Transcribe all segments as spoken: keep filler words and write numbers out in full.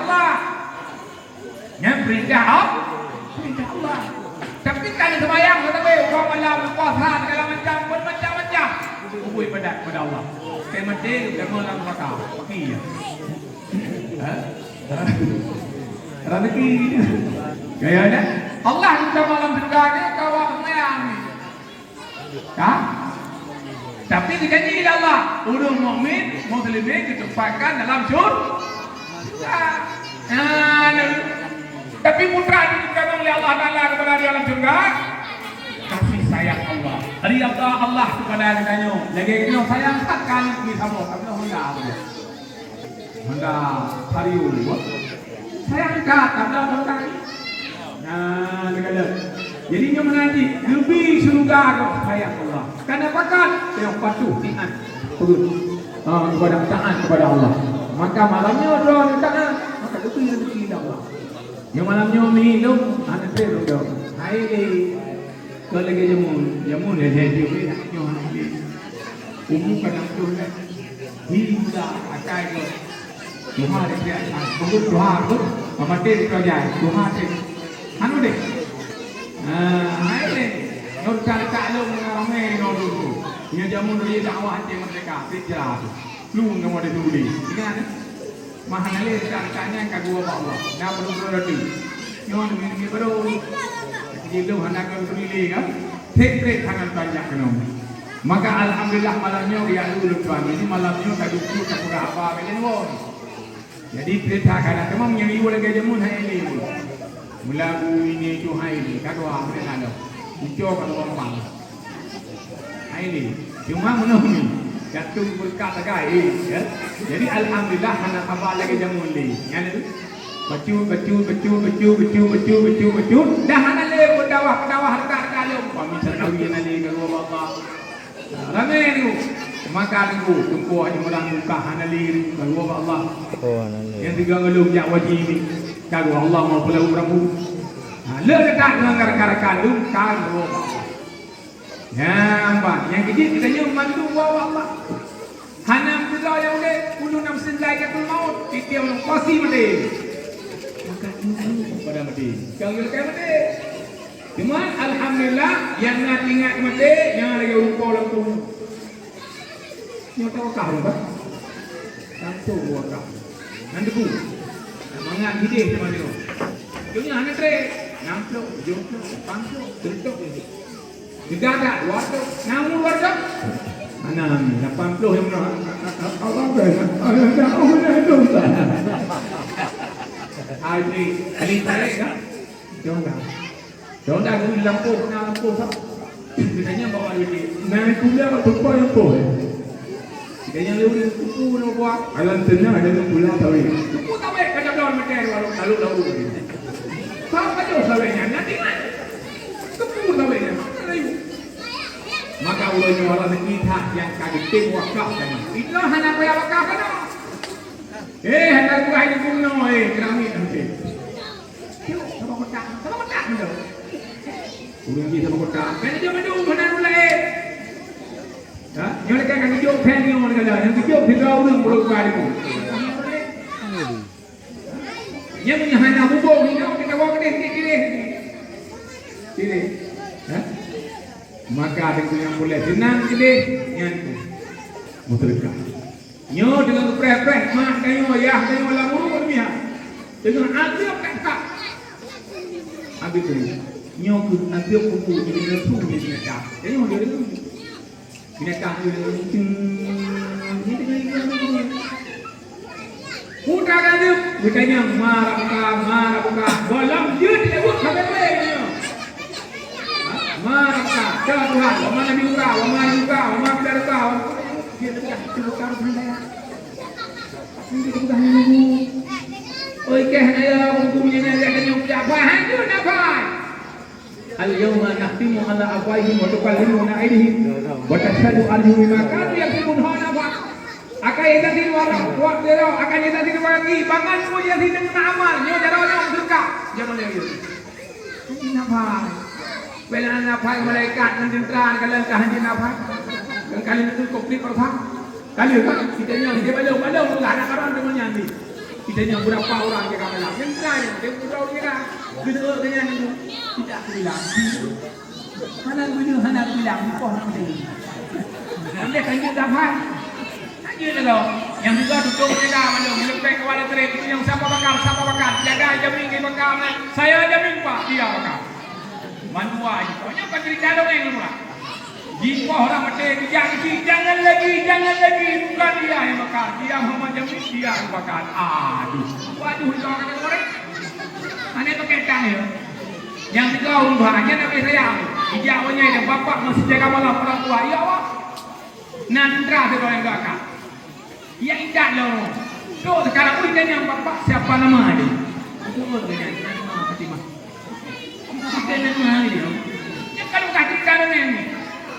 Allah. Nyan peurintah Allah. Peurintah Allah. Tapi kan seumayang, tetapi uroe malam, puasa, segala macam, bermacam-macam. Kubur ibadat kepada Allah. Kamoe maté, kamoe lam neraka. Iya. Ha? Rezeki. Gaya dah. Allah minta malam syurga ni, kawan seumayang ni. Ka? Tapi geujanji lé Allah, ureuëng mukmin, muslimin geutempatkan dalam syur-, syurga. Nah, nah. Tapi putra ditanong lé Allah Taala kepada di dalam syurga, kasih sayang Allah. Ridha Allah kepada geutanyoe. Lagèe nyoe sayang that kali di saboh, tapi Allah Honda. Honda Vario ni, wah. Sayang that, ada Honda ni. Nah, dekat dah. Jadi, nyoe meunan jih, leubeh syurga keu sayang Allah. Karena pakat, yang patuh, taat. Betul. Ah, kepada, taat kepada Allah. Maka malam nyoe droe taat, maka leubeh rezeki Allah. Nyoe malam nyoe mi lôn, hana trép lôn dong. Hai lé. Kon lagèe jameun, jameun lé lé jeuet lé, nyoe hana lé. Umu ka nam ploh lé. Hi muda akai keu. Tuha di pihak, ah, penggut tuha tu, pemakai di kerajaan. Tuha cek. Anu deh. Ah, hai lé. Nyoe ka letak lôn ramé nyoe dulu. Nyoe jameun lé dakwah Aceh Merdeka, sejarah tu. Lôn nyoe di Saudi. Ingat eh? Mahana lé dekat-dekatnya ka geuwoe bak Allah. Na peureuloh roti. Nyoe neumi-neumi barô. Jadi lôn hana ka geuturi lé kan? Trép-trép hana tanyong keunoe. Maka alhamdulillah malam nyoe geujak lôn tuan. Jadi malam nyoe ka duku ka peugah haba bak lôn woe. Jadi peurintah ka na teuma nyang yue lagèe jameun hai lé. Mula bu ini tu hai lé. Ka dua bulan lalu. Uco ka dua bang. Hai ni, cuma meunoe ni, jantung beureukat sagai, eh, ya. Jadi alhamdulillah hana sabar lagèe jameun lé. Nyan tu. Bacut, bacut, bacut, dah hana lé peudawah-peudawah dekat-dekat lom. Pami sakawi hana lé ka geuwoe bak Allah. Ramé tu. Maka teungku, teungku Haji Mulang buka hana lé ka geuwoe bak Allah. Oh, hana lé. Nyang tiga ngeulom jak wajib ni. Ka geuwoe Allah mau pulang rambu. Ha, le dekat dengan rakan-rakan tu, ka geuwoe bak Allah. Nyan, bah, nyang keujeuet geutanyoe mandum woe bak Allah. Hana meuteulô nyang udép, kullu nafsin dzaiqatul maut, tiep-tiep ureueng pasti maté. Maka tunduk kepada maté. Jangan lupa maté. Cuma, alhamdulillah, nyang na teuingat maté, nyan lagèe ureueng po lampôh. Nyoe tawakah ureueng, bah. Langsung wakah. Nyan debu. Mangat hideh teuma nyoe. Donya hana trép. Nam ploh, tujoh ploh, lapan ploh, teuntôk lagi. Tiga dak, dua ratus, enam puluh, dua ratus. Mana ni? Lapan puluh yang pernah. Allah ber-, Allah ber-, Allah ber-, Ai ni, kali tarik kan? Jangan dah. Jangan dah, ni lampôh, kena lampôh, sah. Kita tanya bawa duit. Nah, itu dia, Pak, tumpah lampôh, eh. Gobnyan lé ureueng teupeu nyoe buah. Alam teunang ada nyoe pula sawét. Teupeu sawét ka jablon meukai lalu lalu. Kau ka jauh sawét nyan, nyan tinggai. Teupeu sawét nyan, mana layu? Maka ulôn nyoe orang kita yang ka geutem wakaf tadi. Itu hana payah wakaf kan? Eh, hana buah di bunoe, eh, keramik nanti. Yuk, sama kotak, sama kotak tu. Ureueng jih sama kotak. Kan dia mandum hana ulai. Ha? Nyoe lagèe ka geujok phèn nyoe lagèe nyan, geujok sidroe ureueng peurupa nyoe. Nyan meunyo hana bubông, nyoe kita bawa keudeh, keudeh, keudeh. Keudeh. Ha? Maka deungon nyang puléh seunang keudeh, nyan tu. Meuteureuka. Nyoe deungon geupreh-preh mak tanyoe, yah tanyoe lam uruek demihan. Deungon azeub that-that. Habis tu, nyoe keuh azeub kubu jadi nafsu jadi binatang. Tanyoe dia dulu. Binatang dia dulu. Dia tengah hidup dulu. Putra azeub, geutanyong, "Ma rabbuka, ma rabbuka?" Gohlom jeuet dilewat sabe-sabe nyoe. "Ma rabbuka, soe Tuhan? Wa ma nabiyuka, wa ma ilmuka, wa ma qadaruka, wa ma," dia teupeugah, teupeugah, teupeugah. Oi, keh naya, hukum nyan, nyan, nyan, nyan, nyan, nyan, nyan, nyan, "Al-yauma nakhtimu ala afwahihim wa tukallimuna aydihim wa tashhadu arjuluhum bima kanu yaksibun." Hana bah. Akan yasir warak, wak dero, akan yasir warak, pangan pun yasir deungon amal. Nyoe jaroe nyoe teuka. Jangan lagi. Ini nafai. Bila nafai malaikat ngon tentera, kalau entah ini nafai. Dan kali itu konflik apa? Kali kan kita nyoe dia balong-balong lah nak orang dengan nyan ni. Tanya berapa orang jaga malam. Yang terakhir, dia pun tahu dia dah. Kena kena nunggu. Tidak aku bilang. Hana guna, hana bilang. Kau nak mati. Nanti kan dia dah faham. Tanya dia tu. Yang juga tutup mereka malam. Melepek kepala terik. Itu yang siapa bakar, siapa bakar. Jaga jamin dia bakar. Saya jamin, Pak. Dia bakar. Mandua aja. Pokoknya bukan cerita dongeng tu lah. Jipoh orang maté, bijak kecil, jangan lagi, jangan lagi. Bukan dia yang bakar, dia Muhammad Jamil, dia yang bakar. Aduh, waduh, itu orang kata orang. Aneh pakai tang ya. Yang tiga orang dua, hanya nak saya. Ijak awaknya yang bapak masih jaga malam orang tua. Ya Allah. Nan terah dia orang yang bakar. Ya indak lom. Tu sekarang pun ditanya bapak siapa nama dia. Itu pun dia nama Fatimah. Bukan nama dia. Ya kalau tak cerita dengan ni.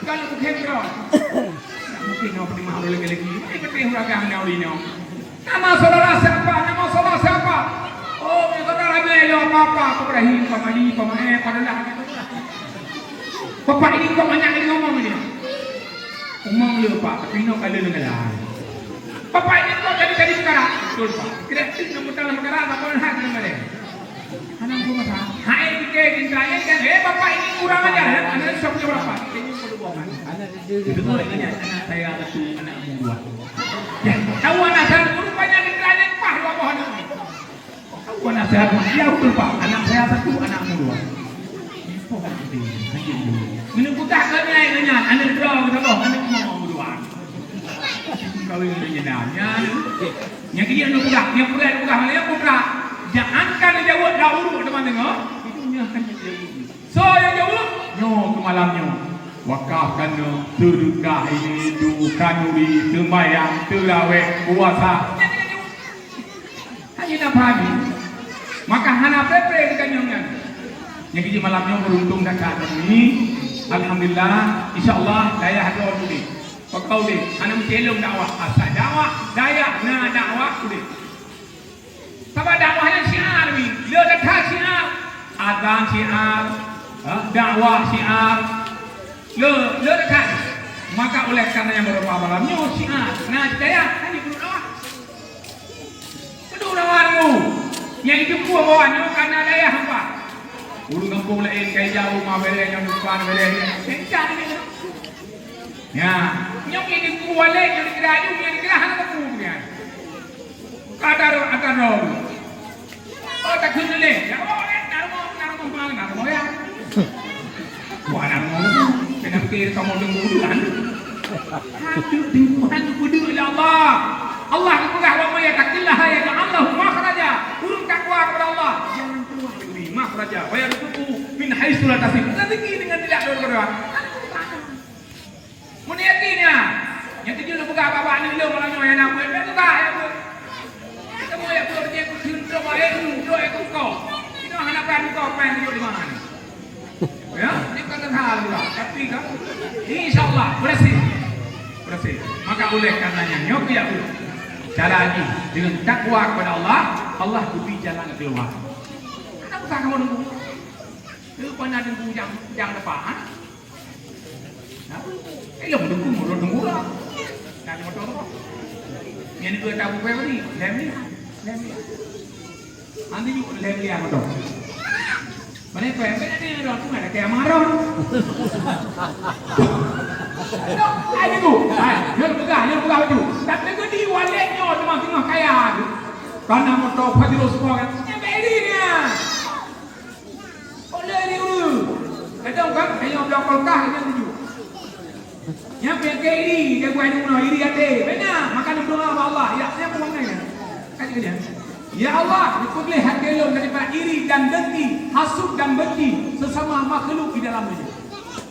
Kalau bukan bro. Mungkin nama Fatimah ada lagi-lagi. Ini penting huragam nak uli ni. Nama saudara siapa? Nama saudara siapa? Oh, saudara ramai lo apa-apa. Pak Ibrahim, Pak Mali, Pak Mae, Pak Dolah. Bapak ini kok banyak kali ngomong dia. Umang le, Pak, tapi inoe ka le neukalon. Bapak ini kok jadi, jadi perkara? Betul, Pak. Kira tu nak mutang perkara, tak pernah hak dengan dia. Anak gua masa. Hai, fikir, cinta, ya, kan? Eh, Bapak ini kurang ajar, ya? Anak siapa punya berapa? Kayaknya mau dibuang. Anak dia, dia, dia, anak saya satu, anak umur dua. Ya, tahu anak saya, rupanya di kerajaan, Pak, dua buah anak. Aku anak sehat, ya betul, Pak. Anak saya satu, anak umur dua. Meunyoe peugah keu nyan, keu nyan, aneuk droe, keu saboh, aneuk umur dua. Kawin dengan nyan. Nyan keu nyan peugah, nyan peugah, peugah, nyan peugah. Jangankan jaweueb dah ureueng teuma deungoe, itu nyan hana jaweueb. Soe nyang jaweueb? Nyoe keu malam nyoe. Wakafkan nyoe, seudeukah ini, itu, khanuri, seumayang, teurawéh, puasa. Nyan nyang jaweueb. Hanya na pahami. Maka hana peue-peue geutanyoe nyan. Nyang keuji malam nyoe beuruntung that-that kami. Alhamdulillah, insya Allah dayah droe udép. Pakon udép, hana meucilong dakwah. Asai dakwah, dayah na dakwah udép. Sabab dakwah nyan syiar mi. Le that-that syiar. Azan syiar, ha, dakwah syiar. Le, le that-that. Maka oleh karena nyang beureupa malam nyoe syiar. Na dayah, hana peuduek dakwah. Keudua ureueng nyoe, nyang jiteupeue bahwa nyoe ka na dayah hampa. Ureueng gampông laén ka ijak rumoh bèrèh nyang depan bèrèh nyan. Kencang nyoe. Ya, nyoe nyang jiteupeue walét nyang dikira aju nyang dikira hana teupeu nyan. Ka ada, ada roh. Oh, takheun lé. Ya, oh, eh, na rumoh, na rumoh, na rumoh, ya. Wah, na rumoh. Kena pikir kamu tunggu dulu, kan? Hati Tuhan geupeudeuh lé Allah. Allah geupeugah, "Wa may yattaqillaha yaj'al lahu makhraja." Ureueng takwa kepada Allah, jalan keluar dibri, makhraja. "Wa yarzuqhu min haitsu la yahtasib." Rezeki dengan tidak ada. Meunan yakin nyan. Nyang tuju lôn peugah bak-bak aneuk lôn malam nyoe, ya na buet, ya buka, ya buet. Kamu ya buet, dia pun tunjuk baik, tunjuk ya kongko. Kita hana pernah buka apa yang tunjuk di mana ni. Ya, ini bukan hal juga. Tapi kan, insya Allah, berhasil. Berhasil. Maka oleh karenanya, nyoe ya buet. Cara lagi, dengan takwa kepada Allah, Allah beri jalan keluar. Kenapa kamu nunggu? Rupanya nunggu jam, jam depan, ha? Nah, eh, yang nunggu, nunggu lah. Nak motor apa? Yang nunggu tak buka beri, lem ni, lem ni. Nanti yuk lem ni motor. Mana kau yang kena ni, orang tu mana kayak marah. Hai, ni tu. Hai, dia pegang, dia pegang baju. Tak tegur di wallet nyo, tengah-tengah kaya tu. Karena motor Fajrul Sport kan. Yang beri ni, ah. Oleh ni ureueng. Kadang kan, hanya belah kulkas, hanya tuju. Nyang peunyakét iri, dia buat ilmu iri até. Benar, maka dia berdoa sama Allah. Ya, saya pun mengenai. Kan dia kata, "Ya Allah, dipeugleh até lôn daripada iri dan dengki, hasut dan benci sesama makhluk di dalam dunia."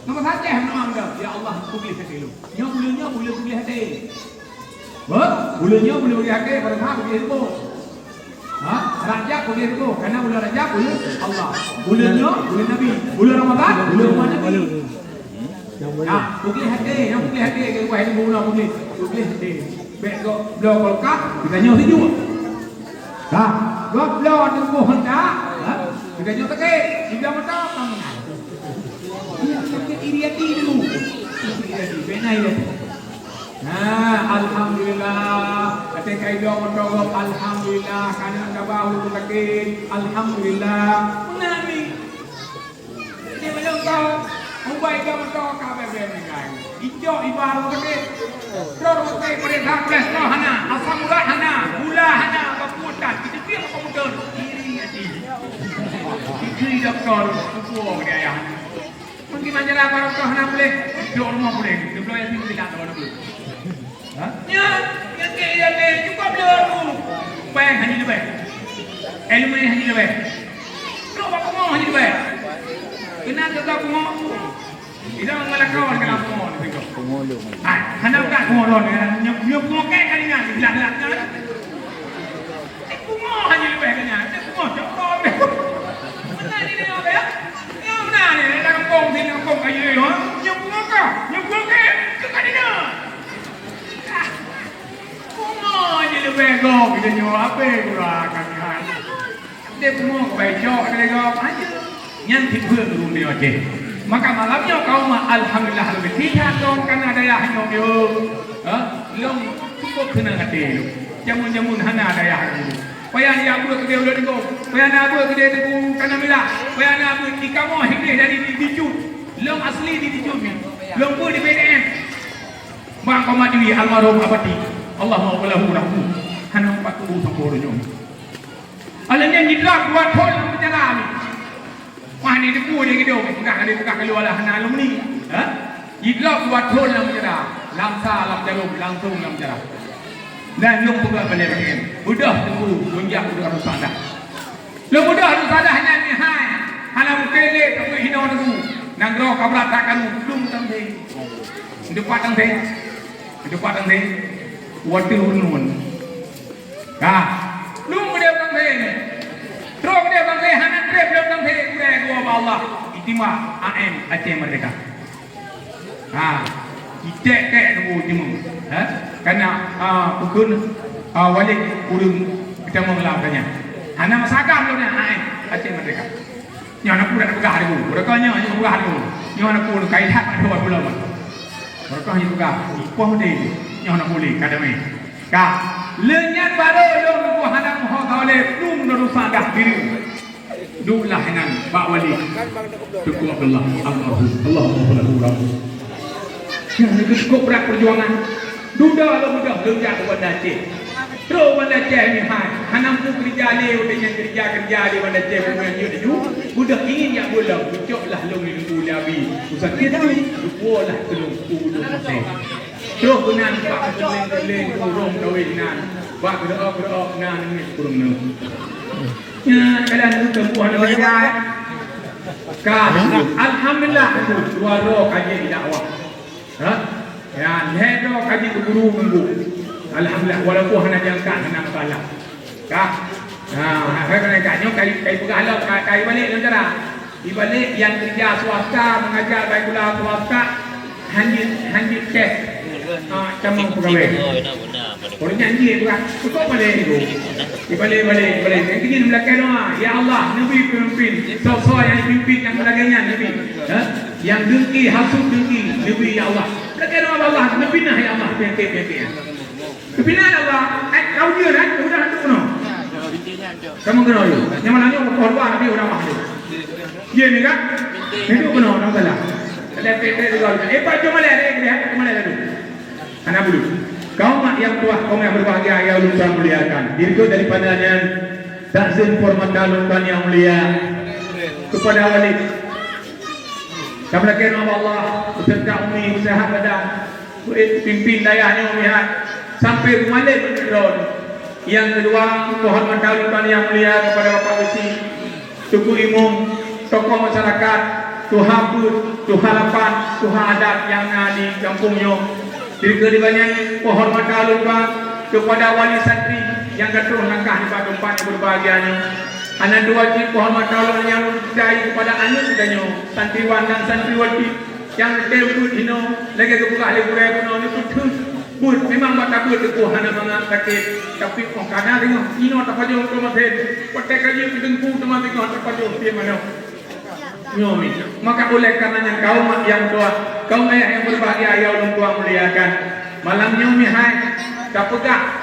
Nombor satu, nama anda, "Ya Allah, dipeugleh até lôn." Nyoe buleuen nyoe, buleuen peugleh até. Bah, buleuen nyoe buleuen peugleh até, pada saat peugleh ilmu. Ha? Rajab peugleh ilmu, karena buleuen Rajab buleuen Allah. Buleuen nyoe buleuen Nabi. Buleuen Ramadan buleuen umat Nabi. Nah, peugleh até, nyang peugleh até, ke buah ilmu buleuen peugleh. Peugleh até. Bèk gob bloe kulkas, geutanyoe sejuk. Nah, gob bloe teungku honda, ha? Geutanyoe sakét. Siblah mata, kamu. Sakét iri até dulu. Iri até, bèk na iri até. Nah, alhamdulillah. Até ka idong meutogob, alhamdulillah. Ka na gaba ureueng sakét, alhamdulillah. Meunan ni. Jadi, meunyoe ka ubat idong meutogob ka bèk-bèk ninggai. Icok iba ureueng sakét. Droe ureueng sakét, peuriksa kolesterol hana, asam urat hana, gula hana, kekuatan. Itu dia komputer. Iri hati. Itu doktor, kupu di ayah. Mungkin manjara barokah hana boleh, duduk rumah boleh. Dua belas yatim tidak tahu dulu. Ha? Ya, yang ke yang ke cukup le aku. Pai hanya lebai. Ilmu hanya lebai. Kau apa mau hanya lebai? Kena tetap mau aku. Tidak mengalahkan orang kena mau. Ha, hana tak mau orang. Nyok nyok mau kayak kali nak. Tidak tidak. Eh, bungoh hana leubeh keu nyan. Eh, bungoh cok kong. Meunan ni tengok ya. Nyang meunan ni, dalam kampung sini, kampung kayèe, ha? Nyang bungoh kah? Nyang bungoh kah? Keu ka dinan. Ah, bungoh je leubeh gob, kita nyoe apa gura kami hai. Dia bungoh baik cok, dia gob aja. Nyan tipe ureueng di Aceh. Maka malam nyoe kaum alhamdulillah lebih tidak dong kana dayah nyoe yo. Ha? Long cukup senang hati lu. Jamun-jamun hana dayah lu. Payah ya buat gede udah dengko. Payah na buat gede dengko kana mila. Payah na buat di kamoe hideh dari di Dicut. Long asli di Dicut ni. Long pun di B D M. Bang Komat Dewi almarhum abadi. Allah mau belahu rahmu. Hana empat tubuh sampuru nyoe. Alah nyan jidrop dua thon lam penjara ni. Wah, ni debu dia gitu. Peugah ada peugah keluar lah hana alumni. Ha? Jidrop dua thon lam penjara. Lamsa lam jarum langsung lam penjara. Dan lôn peugah balik bagian. Beudôh teungku, lôn jak beudôh rusak dah. Lôn beudôh rusak dah nyan ni hai. Hana mungkin lé teungku hino teungku. Nanggroe kabrat tak karu, lôn tang seng. Depan tang seng. Depan tang seng. Waduh renun. Ka. Lôn keudéh bangsa nyoe. Troh keudéh bangsa hana trép lôn bangsa gurèe dua bak Allah. Itimah A M Aceh Merdeka. Ha. Iték-ték nunggu jeumeung. Ha? Kana, ha, bukon, ha, Walid ureueng geutamong lam tanyan. Hana masa agam lôn nyan A M Aceh Merdeka. Nyoe aneuk muda peugah laju. Beureukoh nyoe, nyoe peugah laju. Nyoe aneuk muda kai that ada bulan. Beureukoh nyoe peugah, ipoh deh. Nyoe aneuk muda ka damé. Ka. Lheueh nyan barô lôn teungku hana meuho ka lé plueng neurusak dah diri. Dulah inan bak wali. Teungku Abdullah almarhum. Allahumma lahu rahmah. Nyan keuh cukôp brat peujuangan. Dudoe lôn beudôh lôn jak u Banda Aceh. Troh u Banda Aceh nyoe hai, hana mampu keurija lé, watèe nyan keurija-keurija di Banda Aceh bunoe jeuet laju. Beudôh ingin jak beuet lom, geucok lah lôn di Teungku Abi. Usakét tu, geupuwoe lah keu lôn, geupeudong maté. Troh keunan bak meuteuleng-teuleng ureueng kawé nan, bak geudoa-geudoa nan nangis ureueng nyoe. Nyan kadang teumpuh hana keurija. Ka, alhamdulillah, dua droe ka jeuet dakwah. Ha? Ya, lhèe droe ka jeuet guru ngon guru. Alhamdulillah, walaupun hana jangka, hana masalah. Ka? Ha, hai keunan ka nyoe kai, kai peugah lom, kai, kai balek lom cara. Ibalek nyang keurija swasta, mengajar baik pula swasta, hana, hana tes. Ha, sama pegawai. Ureueng nyan jih bukan cukup balek itu. Ibalek, balek, balek. Yang kini melakèe doa, ya Allah, neubi pemimpin. Soe-soe nyang dipimpin nyang lagèe nyan neubi. Ha? Nyang dengki, hasut dengki, neubi ya Allah. Lagèe doa Allah, neupinah ya Allah, penyakit-penyakit nyan. Neupinah ya Allah, eh, kau dia kan, udah tu kena. Kamu kena dulu. Yang mana ni, kau luar, tapi udah mah tu. Dia ni kan? Itu kena, orang salah. Ada pepe juga. Eh, Pak, cuma lihat, eh, lihat, cuma lihat dulu. Hana bulu. Kaum mak nyang tuah, kaum nyang berbahagia, nyang ulôn tuan muliakan. Dirikot daripada nyan, takzim kehormatan lôn tuan nyang mulia kepada Walid. Kamoe lakèe ngon Allah, beserta umi, sehat badan, pimpin dayah nyoe meuhat, sampai meumalém droe. Nyang keudua, kehormatan lôn tuan nyang mulia kepada Bapak Beusi, Teungku Imum, tokoh masyarakat, tuha peuet, tuha lapan, tuha adat nyang na di gampông nyoe. Dikeue dibak nyan, kehormatan lôn ba kepada wali santri nyang ka troh langkah nibak teumpat nyang berbahagia nyoe. Hana dua cit kehormatan lôn nyang lôn cintai kepada aneuk geutanyoe, santriwan dan santriwati nyang tem beuet hinoe, lagèe geupeugah lé gurèe bunoe nyoe, beuet. Memang bak tabeuet teungku hana mangat sakét, tapi 'oh ka na teungoh inoe tapajoh keu masen, watèe ka jeuet keu teungku teuma teungoh tapajoh pih manok. Nyoe mi. Maka oleh karena nyan kaum mak nyang tuah, kaum ayah nyang berbahagia nyang ulôn tuan muliakan. Malam nyoe meuhai tapeugah